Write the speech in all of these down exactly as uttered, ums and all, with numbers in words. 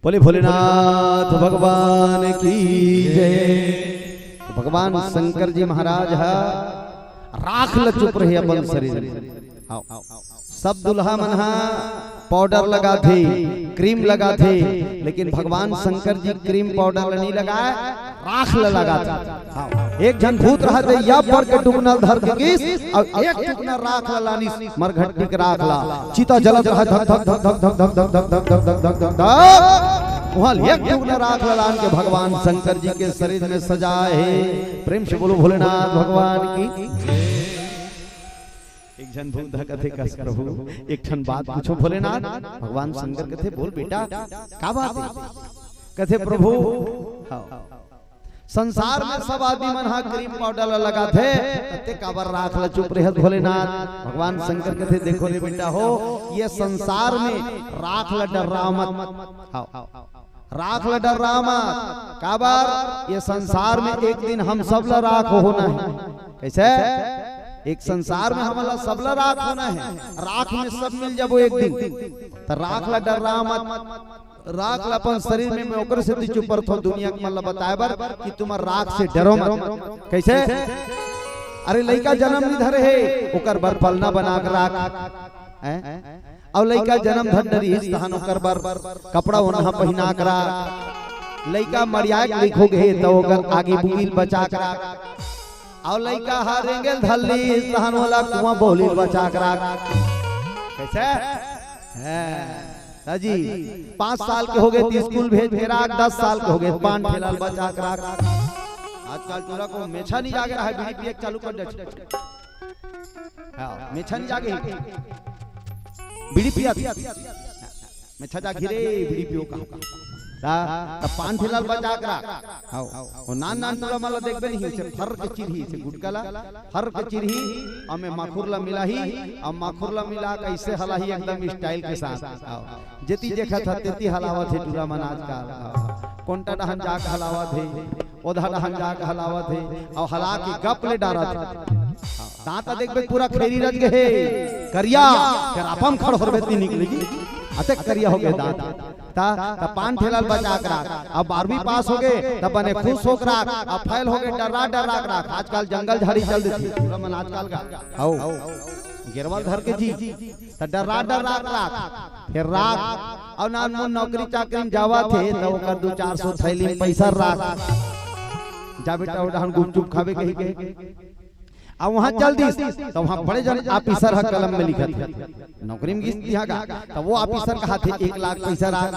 बोले भोलेनाथ भगवान की जय। भगवान शंकर जी महाराज ह राख ल चुप रहे अपन शरीर में। हाँ। सब दुल्हा मन ह पाउडर लगाथे, क्रीम लगाथे, लेकिन भगवान शंकर जी क्रीम पाउडर ल नहीं लगाए, राख ल लगाथे। हाँ, एक झन भूत रहत हे, या पर के टुकना धर के गिस, अउ एक टुकना राख ल लानिस, मरघट्टी के राख ल, चिता जलत रहा, धक धक धक धक धक धक धक धक धक धक धक धक धक धक। वहां एक टुकना राख ल लान के भगवान शंकर जी के शरीर में सजाए हे। प्रेम से बोलो भोलेनाथ भगवान की। एक झन भूत ह कथे, "कस प्रभु, एक ठन बात पूछो भोलेनाथ।" भगवान शंकर कथे, "बोल बेटा, का बात हे?" कथे, "प्रभु, हाँ, संसार में सब आदमी मन ह क्रीम पाउडर ल लगाथे, त तें काबर राख ल चुप रहत भोलेनाथ?" भगवान शंकर कथे, "देखो रे बेटा हो, ये संसार में राख ल डर्रा मत।" हाँ, राख ल डर्रा मत, काबर ये संसार में एक दिन हम सब ल राख होना हे। कैसे? एक संसार में हमन ल सब ल राख होना हे, राख में सब मिल जाबो एक दिन। त राख ल डर्रा मत, राख ल अपन शरीर में, मैं ओकर सेती चुप रथों दुनिया के मन ल बताए बर कि तुमन राख से डरो मत। कैसे? अरे लइका जन्म नहीं धरे हे, ओकर बर पलना बना के राख। हैं? अउ लइका जन्म धर डरिस तहन ओकर बर कपड़ा ओनहा पहिना के राख। लइका मरियाए के लइक हो गे त ओकर आगी बुगी ल बचा के राख। अउ लइका ह रेंगे ल धर लिस तहन ओला कुआं बोहली ल बचा के राख। कैसे? हैं, ताजी, पाँच साल के हो गे त स्कूल भेज के राख, दस साल के हो गे त पान ठेला ल बचा के राख। आजकल टूरा को मेछा नहीं जागे रहा है, बीड़ी पिए के चालू कर दे। हाँ, मेछा नहीं जागे ही। बीड़ी पिया थी। मेछा जागे रे, बीड़ी पियो कहाँ का? ता, ता पान ठेला ल बचा के राख। हाँ, वो नान नान टूरा मन ल देखबे नहीं, उसे फर के चिरही, उसे गुटका ला, फर के चिरही, अउ में माखुर ला मिलाही, अउ माखुर ला मिला के ऐसे हलाही एकदम स्टाइल के साथ। हाँ, जेती देखत ह, तेती हलावत हे टूरा मन आजकल। हाँ, कोंटा डहन जाके हलावत हे। ओधा डहन जाके हलावत हे, अउ हला के गप ले डारत हे। दांत देखबे पूरा खैरी रच गे हे, करिया, के रापम खड़ होरबे ती निकलेगी, अतेक करिया हो गे दांत। ता, ता पान ठेला ल बचा के राख। अब बारहवीं पास हो गे, त बने खुश हो के राख। अब फेल हो गे, डर्रा डर्रा के राख। आजकल जंगल झाड़ी चल देथे, टूरा मन आजकल का। हौ, गेरवा ल धर के जी। त डर्रा डर्रा के राख, फेर राख। अउ नान मुन नौकरी चाकरी में जावत हे, त ओकर दू चार सौ थैली में पैसा राख। जा बेटा, ओ डहन गुपचुप खाबे कही के। अउ वहां चल दिस, त वहां बड़े जन ऑफिसर ह कलम में लिखत हे। नौकरी में गिस तिहां गा, त वो ऑफिसर कहाथे, "एक लाख पैसा राख।"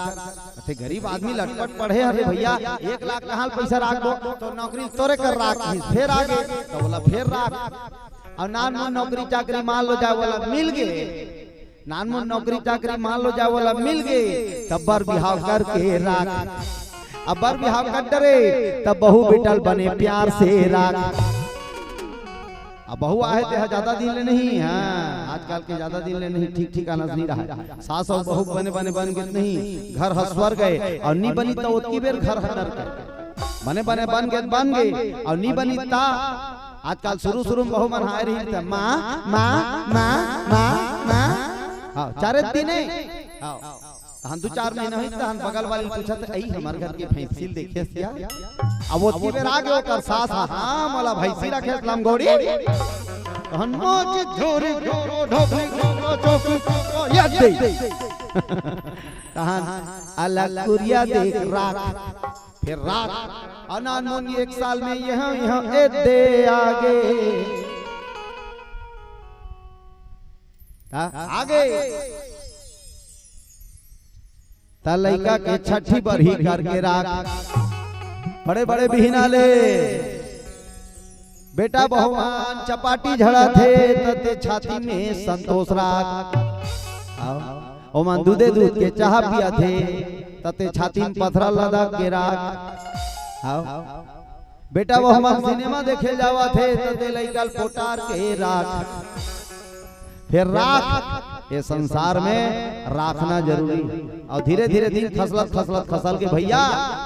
अते गरीब आदमी लटपट पढ़े हरे भैया, "एक लाख कहां ले पैसा राखबो?" त नौकरी तोरे कर राख, फेर आगे, त बोला, "फेर राख।" अउ नान मुन नौकरी चाकरी मान लो जाए वाला मिल गे, नान मुन नौकरी चाकरी मान लो जाए वाला मिल गे, तब बर बिहाव करके राख। अब बर बिहाव कर डरे, तब बहू बेटा ल बने प्यार से राख। अब बहू आहे ते ह ज्यादा दिन ले नहीं, हाँ, आजकल के ज्यादा दिन ले नहीं, ठीक ठिकाना से नहीं रहा। सास अउ बहू बने बने बन गे नहीं, घर ह स्वर्ग हे, अउ नी बनी त ओतकी बेर घर ह नरक हे। बने बने बन गे, बन गे, अउ नी बनी त आजकल शुरू शुरू में बहू मन आए रही त माँ, माँ, माँ, माँ, माँ। हाँ, चारे दिन हे। हाँ। तहन दू चार महीना होई, तहन बगल वाली पूछत, "अई, हमर घर के भैंसी ल देखे सिया?" अब ओतकी बेर आ गे ओकर सास, "हाँ, मोला भैंसी रखे लंगोड़ी।" तहन मोच झोरी झोरो ढोकरी झोरो चौकी चौको ये दे। तहन अलग कुरिया देख राख। फेर राख, अनान मुन एक साल में यहाँ, यहाँ ए दे आगे। ता आगे। ता लइका के छठी बरही करके राख। बड़े बड़े बिहिना ले। बेटा बहुमान चपाटी झड़त हे, त ते छाती में संतोष राख। आओ। ओमन दूधे दूध के चाह पियत हे, त ते छाती में पथरा लदा के राख। आओ। बेटा बहुमान सिनेमा देखे जावत हे, त ते लइका ल पोटार के राख। फेर राख, ये संसार में राखना जरूरी। अउ धीरे धीरे दिन खसलत खसलत खसल के भइया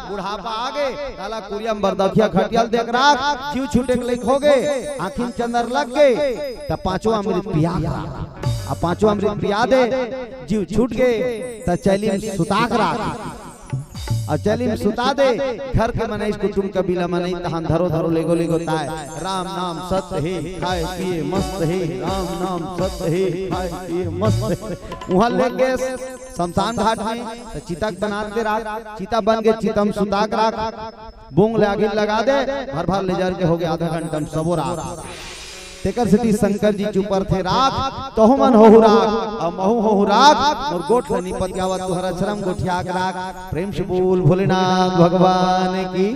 बुढ़ापा आगे, काला कुरिया म बरदखिया खटिया ल देख राख, जीव छूटे के लइक होगे, आँखी म चंदर लग गे, त पाँचों अमृत पिया के राख। अब पाँचों अमृत पिया दे, जीव छूट गे, त चैली म सुता के राख। अउ चैली म सुता दे, घर के मनई कुटुम कबीला मनई तहान धरो धरो लेगो लेगो ताय। राम नाम सत्य हे, खाय पिये मस्त हे, राम नाम सत्य हे, खाय पिये मस्त हे। उहाँ लेग गे शमशान घाट में, त चिता के बनात के राख, चिता बन गे, चिता म सुता के राख, बोंग ले आगी लगा दे, भर भर ले जर के होगे आधा घंटा म सबो राख। तेकर सेती शंकर जी चुपर थे राख, तहु मन होहु राख, अउ महू होहु राख, मोर गोठ ल निपत गावत तुहर अछरम गोठिया के राख। प्रेम से बोल भोलेनाथ भगवान की।